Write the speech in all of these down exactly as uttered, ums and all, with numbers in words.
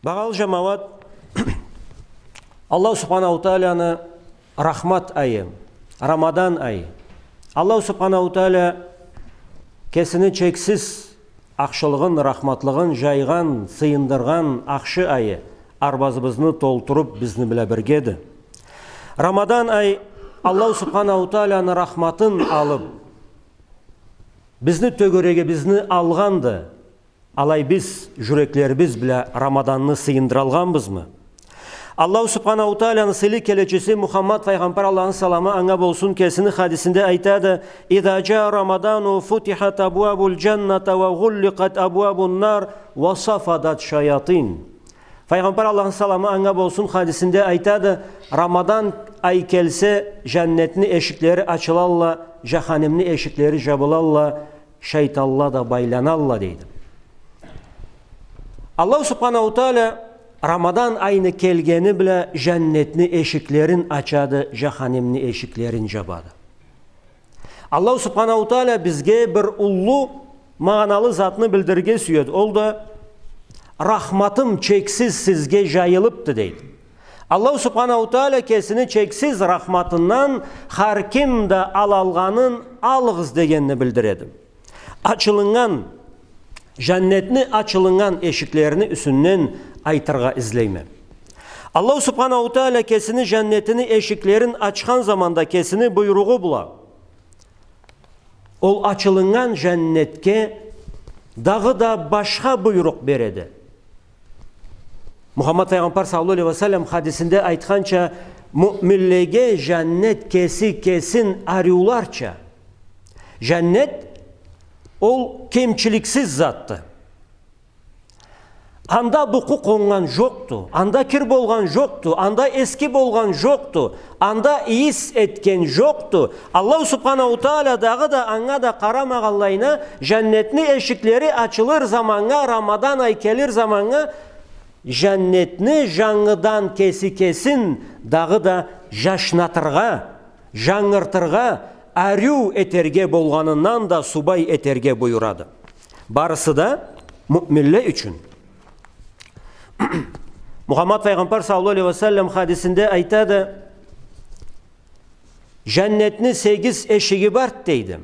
Багъалы жамауат, Аллаху Субханаху Тааляны рахмат айы, Рамадан айы. Аллаху Субханаху Тааля кесини чексиз ахшылыгъын, рахматлыгъын жайгъан, сыйындыргъан ахшы айы, арбазыбызны толтуруп, бизни бла биргеди. Рамадан ай Аллаху Субханаху Тааляны рахматын алып, бизни тёгерегибизни алгъанды. Алай биз жюреклерибиз бла Рамаданны сыйындыралгъанбызмы? Аллаху Субханаху Тааляны сыйлы келечиси Мухаммад файгъамбар, Аллахны саламы анга болсун, кесини хадисинде айтады: «Иза жаа Рамадану футихат абуабул жанната ва гъулликъат абуабун нар ва сафадат шаятин». Файгъамбар, Аллахны саламы анга болсун, хадисинде айтады: «Рамадан ай келсе, жаннетни эшиклери ачылалла, жаханимни эшиклери жабылалла, шайтанла да байланалла», — дейди. Аллаху Субханаху Тааля Рамадан айны келгени бла жаннетни эшиклерин ачады, жаханимни эшиклерин жабады. Аллаху Субханаху Тааля бизге бир уллу магъаналы затны билдирирге сюеди. Ол да: «Рахматым чексиз сизге жайылыпды», — дейди. Аллаху Субханаху Тааля кесини чексиз рахматындан хар ким да алалгъанын алыгъыз дегенни билдиреди. Ачылыннган, жаннетни ачылыннган эшиклерини юсюнден айтыргъа излейме. Аллаху Субханаху Тааля кесини жаннетини эшиклерин ачхан заманда кесини буйругъу бла, ол ачылыннган жаннетге дагъыда башха буйрукъ береди. Мухаммад файгъамбар саллаллаху алейхи ва саллам хадисинде айтханча, муъминлеге жаннет кеси кесин ариуларча. Жаннет ол кемчиликсиз затды. Анда букъу къоннган жокъду, анда кир болгъан жокъду, анда эски болгъан жокъду, анда ийис этген жокъду. Аллаху Субханаху Тааля дагъыда анга да къарамагъанлайына, жаннетни эшиклери ачылыр заманнга, Рамадан ай келир заманнга, жаннетни жангыдан кеси кесин дагъыда жашнатыргъа, жангыртыргъа, ариу этерге болгъанындан да субай этерге буюрады. Барысы да муъминле ючюн. Мухаммад файгъамбар саллаллаху алейхи ва саллам хадисинде айтады: «Жаннетни сегиз эшиги барды», — дейди.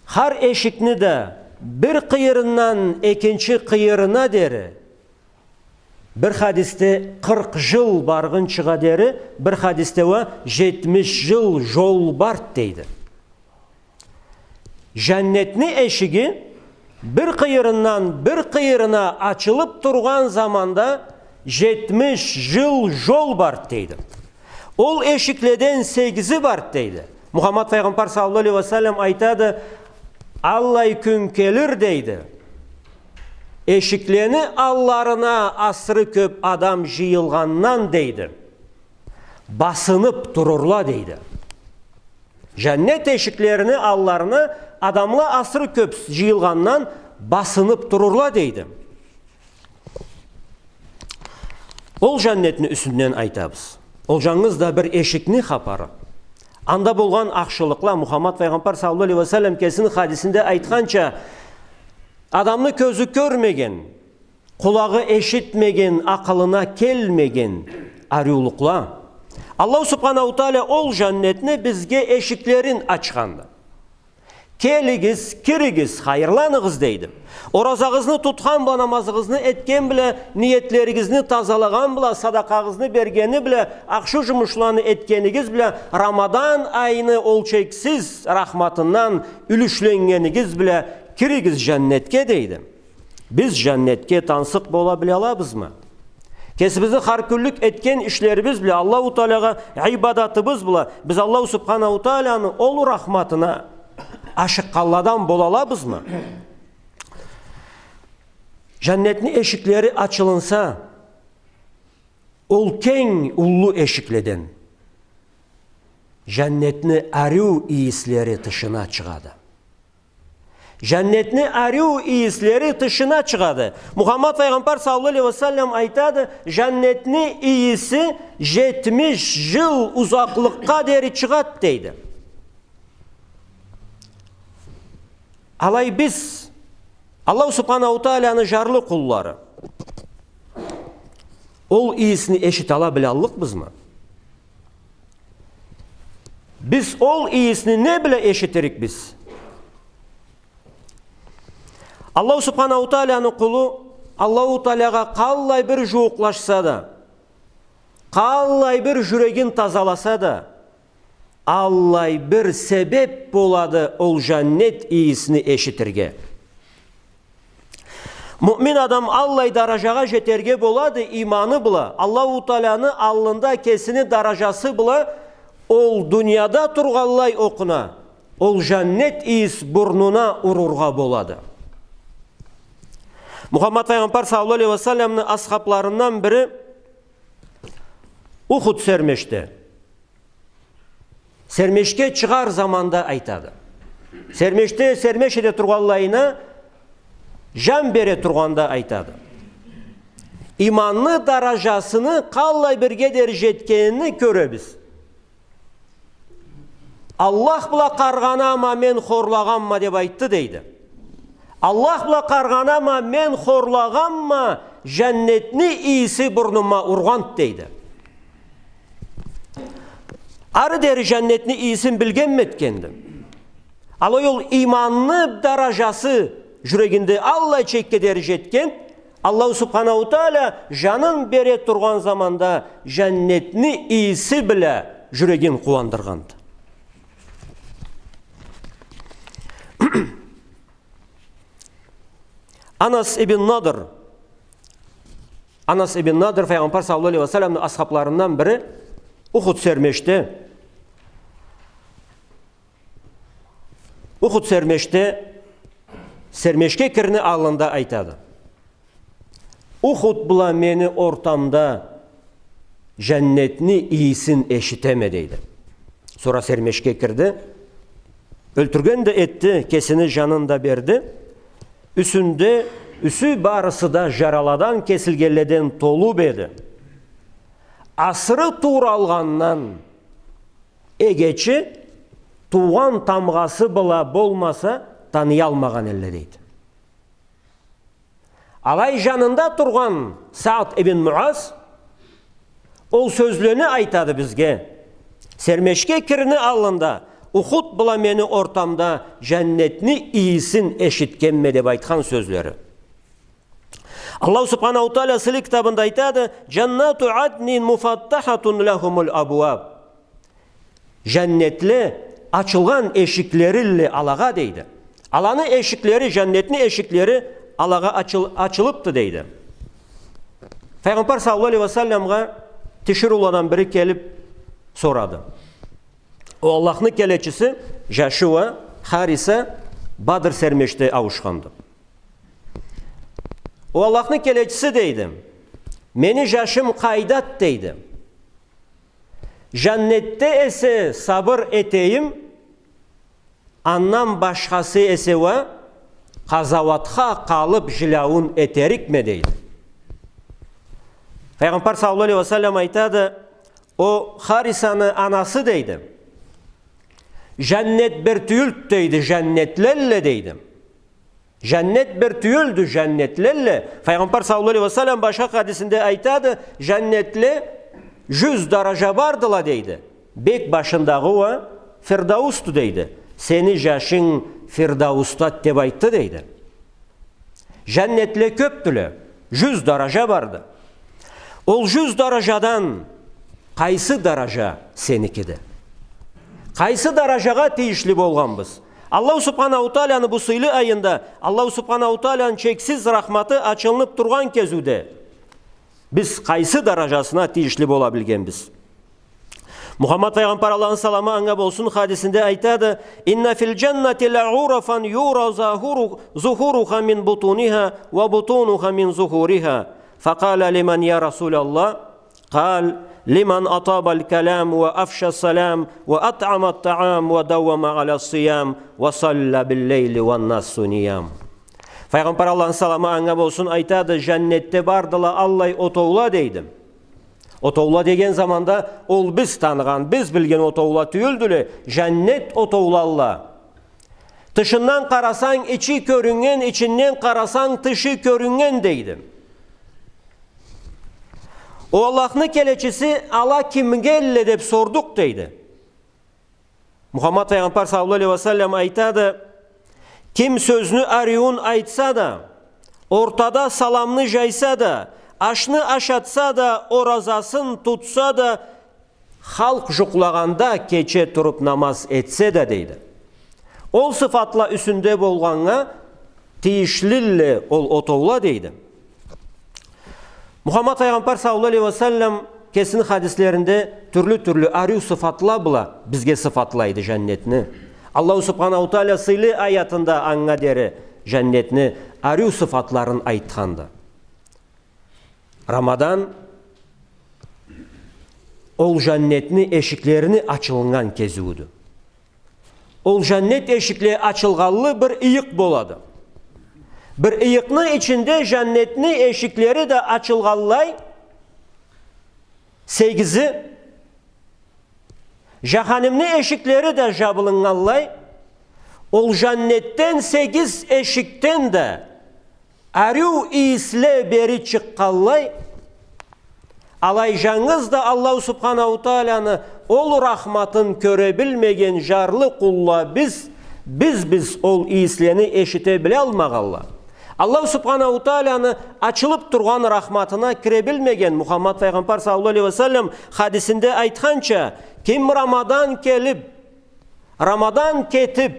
Хар эшикни да бир къыйырындан экинчи къыйырына дери, бир хадисде къыркъ жыл баргъынчыгъа дери, бир хадисде уа жетмиш жыл жол барды, дейди. Жаннетни эшиги бир къыйырындан бир къыйырына ачылып тургъан заманда жетмиш жыл жол барды, дейди. Ол эшикледен сегизи барды, дейди. Мухаммад файгъамбар саллаллаху алейхи ва саллам айтады: «Аллай кюн келир, — дейди, — эшиклени алларына асыры кёп адам жыйылгъандан, — дейди, — басынып турурла», — дейди. Жаннет эшиклерини алларына адамла асыры кёп жыйылгъандан басынып турурла, дейди. Ол жаннетни юсюнден айтабыз. Ол жангыз да бир эшикни хапары. Анда болгъан ахшылыкъла, Мухаммад файгъамбар саллаллаху алейхи ва саллам кесини хадисинде айтханча, адамны кёзю кёрмеген, къулагъы эшитмеген, акъылына келмеген ариулукъла. Аллаху Субханаху Тааля ол жаннетни бизге эшиклерин ачханды. «Келигиз, киригиз, хайырланыгъыз, — дейди. — Оразагъызны тутхан бла, намазыгъызны этген бла, ниетлеригизни тазалагъан бла, садакъагъызны бергени бла, ахшы жумушланы этгенигиз бла, Рамадан айны ол чексиз рахматындан юлюшленнгенигиз бла киригиз жаннетге», — дейди. Биз жаннетге тансыкъ бола билалабызмы? Кесибизни хар кюнлюк этген ишлерибиз бла, Аллаху Таалягъа ибадатыбыз бла биз Аллаху Субханаху Тааляны ол рахматына ашыкъгъанладан болалабызмы? Жаннетни эшиклери ачылынса, ол кенг уллу эшикледен жаннетни ариу ийислери тышына чыгъады. Жаннетни ариу ийислери тышына чыгъады. Мухаммад файгъамбар саллаллаху алейхи ва саллам айтады: «Жаннетни ийиси жетмиш жыл узакълыкъгъа дери чыгъады», — дейди. Алай биз Аллаху Субханаху Тааланы жарлы къуллары. Ол ийисни эшитала билаллыкъбызмы? Биз ол ийисни не бла эшитирикбиз? Аллаху Субханаху Тааланы къулу Аллаху Таалагъа къаллай бир жууукълашса да, къаллай бир жюрегин тазаласа да, аллай бир себеп болады ол жаннет ийисни эшитирге. Муъмин адам аллай даражагъа жетерге болады иманы бла, Аллаху Тааланы аллында кесини даражасы бла, ол дунияда тургъанлай окъуна, ол жаннет ийис бурнуна урургъа болады. Мухаммад Файгъамбар саллаллаху алейхи ва салламны асхабларындан бири Ухуд сермешде, сермешге чыгъар заманда айтады. Сермешде, сермеш эте тургъанлайына, жан бере тургъанда айтады. Иманны даражасыны къаллай бирге дери жетгенин кёребиз. Аллах бла къаргъанама мен хорлагъанма деп айтды, дейди. Аллах бла къаргъанама мен хорлагъанма, жаннетни ийиси бурнума ургъанд, дейди. Ары дери жаннетни ийисин билгенме этгенди. Алай ол иманны даражасы жюрегинде аллай чекге дери жетген, Аллаху Субханаху Таала жанын бере тургъан заманда жаннетни ийиси бла жюрегин къууандыргъанды. Анас ибн Надр, Анас ибн Надр, Файгъамбар саллаллаху алейхи ва салламны асхабларындан бири, Ухуд сермешде, Ухуд сермешде, сермешге кирни аллында айтады. Ухуд бла мени ортамда жаннетни ийисин эшитеме, дейди. Сора сермешге кирди. Ёлтюрген да этди, кесини жанын да берди. Юсюнде, юсю барысы да жараладан кесилгенледен толуб эди. Асыры тууралгъандан эгечи туугъан тамгъасы бла болмаса, таныялмагъан элле, дейди. Алай жанында тургъан Саад ибн Муаз ол сёзлени айтады бизге. Сермешге кирни аллында, Ухуд бла мени ортамда жаннетни ийисин эшитгенме деп айтхан сёзлери. Аллаху Субханаху Таала сыйлы китабында айтады: «Жаннату аднин муфаттахатун лахумул абуаб». Жаннетле ачылгъан эшиклерилле алагъа, дейди. Аланы эшиклери, жаннетни эшиклери алагъа ачыл-, ачылыпды, дейди. Файгъамбар саллаллаху алейхи ва салламгъа тиширыуладан бири келип сорады. О Аллахны келечиси, жашы уа Хариса Бадр сермешде ауушханды. О Аллахны келечиси, дейди, мени жашым къайдад, дейди. Жаннетде эсе сабыр этейим, андан башхасы эсе уа къазауатха къалып жиляуун этерикме, дейди. Файгъамбар саллаллаху алейхи ва саллам айтады, о Харисаны анасы, дейди, жаннет бир тюйюлд, дейди, жаннетлелле, дейди. Жаннет бир тюйюлдю, жаннетлелле. Файгъамбар саллаллаху алейхи ва саллам башха хадисинде айтады, жаннетле жюз даража бардыла, дейди. Бек башындагъы уа Фирдаусду, дейди. Сени жашынг Фирдаусдад деп айтды, дейди. Жаннетле кёпдюле, жюз даража барды. Ол жюз даражадан къайсы даража сеникиди? Къайсы даражагъа тийишли болгъанбыз? Аллаху Субханаху Тааланы бу сыйлы айында, Аллаху Субханаху Тааланы чексиз рахматы ачылынып тургъан кезиуде биз къайсы даражасына тийишли бола билгенбиз? Мухаммад файгъамбар, Аллахны саламы анга болсун, хадисинде айтады: «Инна фил жаннати ла гъурафан юра захуру-, зухуруха мин бутуниха ва бутунуха мин зухуриха». Факъала: «Лиман, я Расулаллах?» Къал: «Лиман атабал калам ва афшас салам ва атъамат таам ва давама аля сиям ва салла биллейли ва насу ниям». Файгъамбар, Аллахны саламы анга болсун, айтады: «Жаннетде бардыла аллай отоула», дейди. Отоула деген заманда ол биз таныгъан, биз билген отоула тюйюлдюле, жаннет отоулалла. Тышындан къарасанг, ичи кёрюннген, ичинден къарасанг, тышы кёрюннген, дейди. О Аллахны келечиси, ала кимгелле деп сордукъ, дейди. Мухаммад файгъамбар саллаллаху алейхи ва саллам айтады: «Ким сёзню ариуун айтса да, ортада саламны жайса да, ашны ашатса да, оразасын тутса да, халкъ жукълагъанда кече туруп намаз этсе да», дейди. Ол сыфатла юсюнде болгъаннга тийишлилле ол отоула, дейди. Мухаммад файгъамбар саллаллаху алейхи ва саллам кесини хадислеринде тюрлю-тюрлю ариу сыфатла бла бизге сыфатлайды жаннетни. Аллаху субханаху тааля сыйлы аятында анга дери жаннетни ариу сыфатларын айтханды. Рамадан ол жаннетни эшиклерини ачылыннган кезиудю. Ол жаннет эшикле ачылгъанлы бир ыйыкъ болады. Бир ыйыкъны ичинде жаннетни эшиклери да ачылгъанлай, сегизи, жаханимни эшиклери да жабылыннганлай, ол жаннетден сегиз эшикден да ариу ийисле бери чыкъгъанлай, алай жангыз да Аллаху субханаху тааляны ол рахматын кёре билмеген жарлы къулла биз, биз, биз ол ийислени эшите билалмагъанла. Аллаху субханаху тааляны ачылып тургъан рахматына кире билмеген. Мухаммад файгъамбар саллаллаху алейхи ва саллам хадисинде айтханча: «Ким Рамадан келип, Рамадан кетип,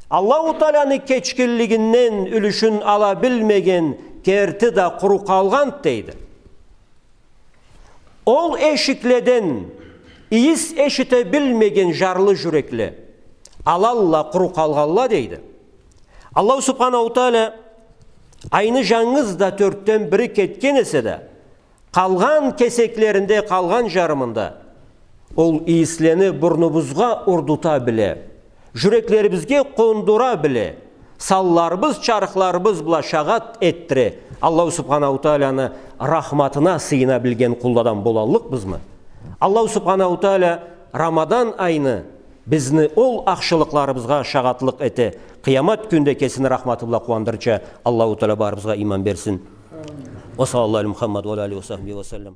Аллаху тааляны кечгинлигинден юлюшюн ала билмеген, керти да къуру къалгъанды», дейди. Ол эшикледен ийис эшите билмеген жарлы жюрекле алалла, къуру къалгъанла, дейди. Аллаху субханаху тааля айны жангыз да тёртден бири кетген эсе да, къалгъан кесеклеринде, къалгъан жарымында ол ийислени бурнубузгъа урдута биле, жюреклерибизге къондура биле, санларыбыз, чархларыбыз бла шагъат этдире Аллаху субханаху тааляны рахматына сыйына билген къулладан болаллыкъбызмы? Аллаху субханаху тааля Рамадан айны бизни ол ахшылыкъларыбызгъа шагъатлыкъ эте, къыямат кюнде кесини рахматы бла къууандырырча Аллаху тааля барыбызгъа иман берсин. Ва саллаллаху аля Мухаммад ва аля алихи ва сахбихи ва саллам.